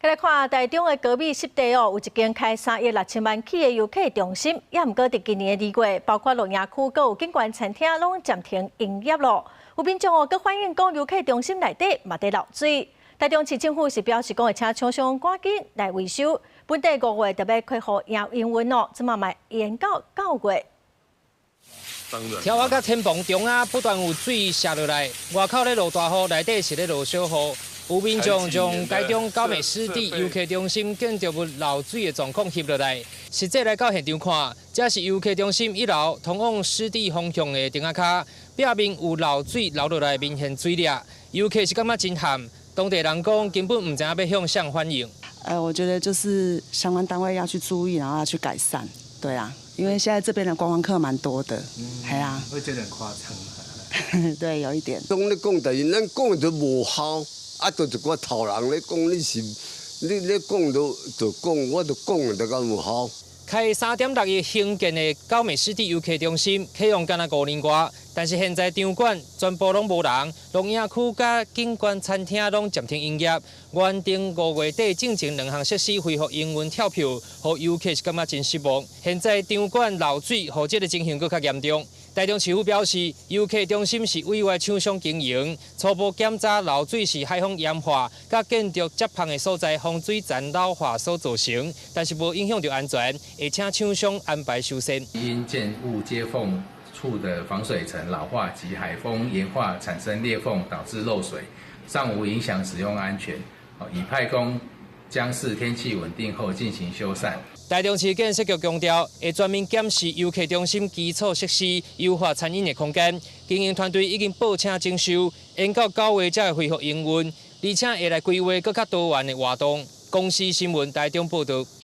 來看台中的高美濕地哦，有一間開3億6千萬起的遊客中心，也毋過佇今年的2月，包括露營區、閣有景觀餐廳攏暫停營業咯。有民眾哦，閣反映講遊客中心內底嘛佇漏水。台中市政府是表示講會請廠商趕緊來維修，本地5月就欲恢復營運哦，這馬嘛延到9月。柱仔佮天棚中啊，不斷有水瀉落來，外口咧落大雨，內底是咧落小雨。有民眾將台中高美濕地遊客中心建築物漏水的狀況翕落來，實際來到現場看，這是遊客中心一樓通往濕地方向的埕仔跤，壁面有漏水流落來明顯水裂，遊客是感覺真譀，當地人講根本毋知影欲向誰反映。我覺得就是相關單位要去注意，然後要去改善，對啊，因為現在這邊的觀光客蠻多的，係啊。會覺得很誇張。對，有一點。當你講，但是咱講都無效。啊，就一寡頭人咧講你是，你咧講就就講，我就講就敢有效。開3.6億興建的高美濕地遊客中心，啟用敢若5年外，但是現在場館全部攏無人，露營區佮景觀餐廳攏暫停營業。原定5月底進前兩項設施恢復營運跳票，予遊客是感覺真失望。現在場館漏水，予這个情形閣較嚴重。台中市府表示，遊客中心是委外廠商經營，初步檢查漏水是海風鹽化，佮建築接縫的所在防水層老化所造成，但是無影響著安全，會請廠商安排修繕。因建物接縫處的防水層老化及海風鹽化產生裂縫，導致漏水，尚無影響使用安全。已派工將視天氣穩定後進行修繕。台中市建設局強調，會全面檢視遊客中心基礎設施，優化餐飲的空間。經營團隊已經報請整修，延到9月才會恢復營運，而且會來規劃閣較多元的活動。公視新聞台中報導。